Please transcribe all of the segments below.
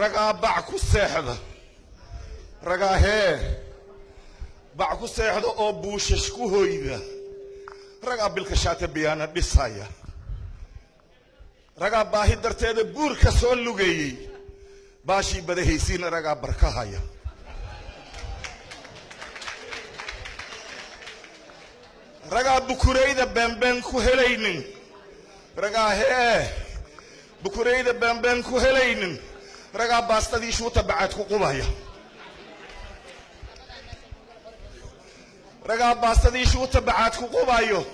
Ragaa bac ku seexda, ragaa hee bac ku seexda oo buushash ku hoyda. Ragaa bilkashaata biyaana dhisaya. Ragaa baahi darteeda buurka soo lugeeyey, baashii badahaysiina ragaa barkahaya. Ragaa bukurayda beenbeen ku helaynin, ragaa hee bukurayda beenbeen ku helaynin, ragaa baastadii shuuta bacaad ku qubaya. Ragaa baastadii shuuta bacaad ku qubayo.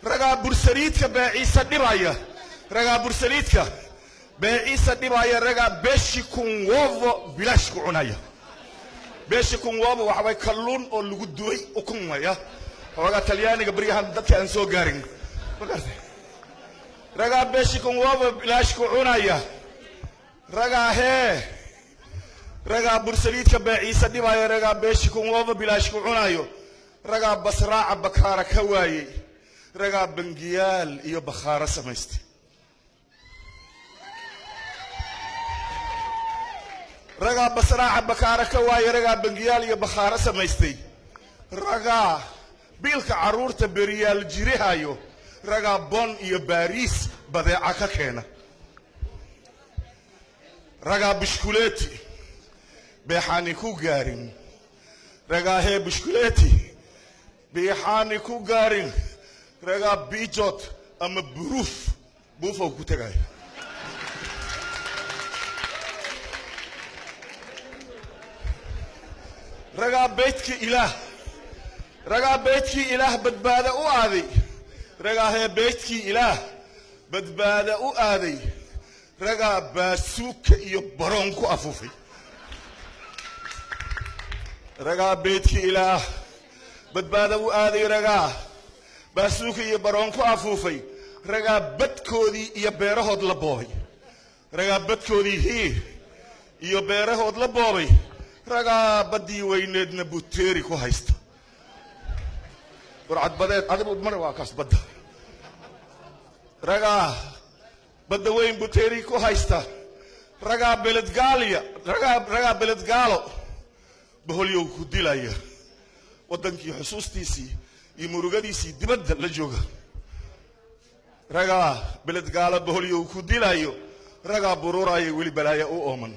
Ragaa bursaliidka beeciisa dhibaya, ragaa bursaliidka beeciisa dhibaya. Ragaa beeshi kunwovo bilaash ku cunaya. Beeshi kunwovo waxa way kalluun oo lagu duway ukun waya, xoogaa Talyaaniga baryahan dadka aan soo gaarin, ma garatay? Ragaa beeshi kunwovo bilaash ku cunaya. Ragaa hee ragaa bursaliidka beeciisa dhibaya, ragaa beeshi kunwovo bilaash ku cunayo. Ragaa basraaca bakaara ka waayey, ragaa bangiyaal iyo bakhaaro samaystay. Ragaa basraaca bakaara ka waayey, ragaa bangiyaal iyo bakhaaro samaystay. Ragaa biilka carruurta beriyaal jirihayo, ragaa Bon iyo Baariis badeeca ka keena. Ragaa bushkuleeti beexaani ku gaarin, ragaa hee bushkuleeti beexaani ku gaarin, ragaa bijot ama buruuf buufow ku tegaya. Ragaa beydkii Ilaah, ragaa beydkii Ilaah badbaada u aaday, ragaa hee beydkii Ilaah badbaada u aaday, ragaa baasuuka iyo baroon ku afuufay. Ragaa beydkii Ilaah badbaada u aaday, ragaa baasuuka iyo baroon ku afuufay. Ragaa badkoodii iyo beerahood la boobay, ragaa badkoodii hii iyo beerahood la boobay. Ragaa baddii weyneedna buteeri ku haysta burcadbadeed adigu mar waa kaas badda. Ragaa badda weyn buteeri ku haysta. Ragaa beledgaaliya, ragaa beledgaalo boholyow ku dilaya, waddankii xusuustiisii iyo murugadiisii dibadda la jooga. Ragaa beledgaalo boholyow ku dilayo, ragaa buruuraya weli balaaya u ooman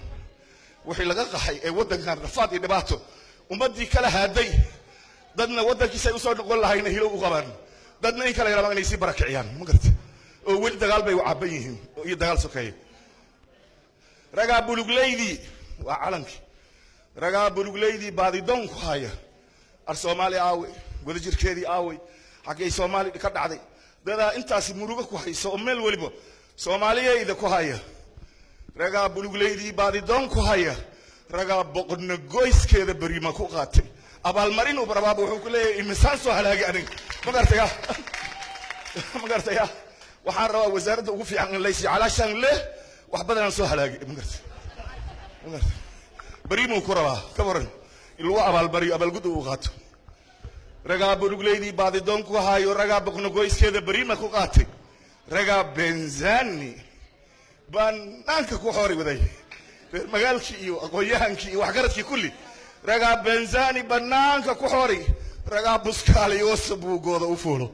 wixii laga qaxay ee waddankan rafaad iyo dhibaato ummaddii kala haaday. Dadna waddankiisay usoo noqon lahayna hilow u qabaan, dadna in kale rabaan inay sii barakiciyaan, ma garata, oo weli dagaal bay u caban yihiin iyo dagaal sokeeye. Ragaa buluglaydii waa calankii, ragaa buluglaydii baadidoon ku haya ar Soomaali aawey, wadajirkeedii aawey, xaggay Soomaali ka dhacday? Dadaa intaasi murugo ku hayso oo meel weliba Soomaaliyayda ku haya. Ragaa buluglaydii baadidoon ku haya, ragaa boqornagoyskeeda berima ku qaatay abaalmarin uu rabaaba. Wuxuu ku leeyahay imisaan soo halaagay aniga, ma garataya? Ma garataya? Waxaan rabaa wasaaradda ugu fiican in laysiiyo calaashaan leh wax badanaan soo halaagay, ma garata? Ma garata? Berimuu ku rabaa ka waran in lagu abaalmariyo, abaalgud uu qaato. Ragaa buluglaydii baadidoon ku hayo, ragaa boqornagoyskeeda berima ku qaatay, ragaa benzani banaanka ku xoori waday reer magaalkii iyo aqoon-yahankii iyo waxgaradkii kulli. Ragaa benzani banaanka ku xoori, ragaa buskaaliyoosa buugooda u fuulo.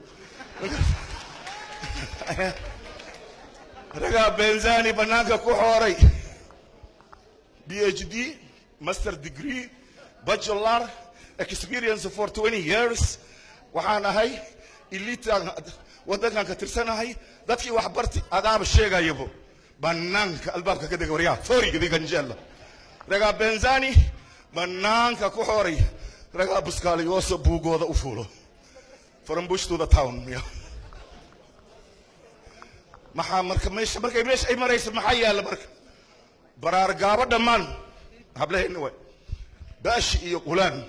Ragaa benzani banaanka ku xooray, PhD, master degree, bachelor, experience for 20 years, waxaan ahay elite waddankan ka tirsanahay, dadkii wax barti adaaba sheegayabo banaanka albaabka ka dega waryaa fooriga diganjeella. Ragaa benzani banaanka ku xooray, ragaa buskaaliyoosa buugooda u fuulo, from bush to the town. Ya maxaa marka meesha markay meesha ay marayso maxaa yaalla marka? Baraar gaabo dhammaan hablaheenna waay, baashi iyo qulaan,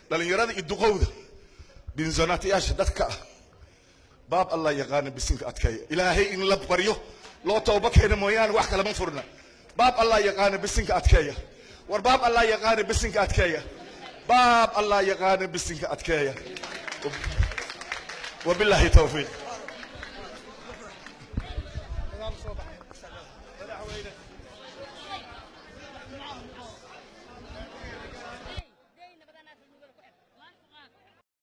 dhalinyarada iyo duqowda, binzanaatiyaasha dadka ah. Baab Allah yaqaana bisinka adkeeya. Ilaahay in la baryo loo tooba keena mooyaane wax kale ma furna. Baab Allah yaqaana bisinka adkeeya. War baab Allah yaqaana bisinka adkeeya. Baab Allah yaqaana bisinka adkeeya. Wabilaahi tawfiiq.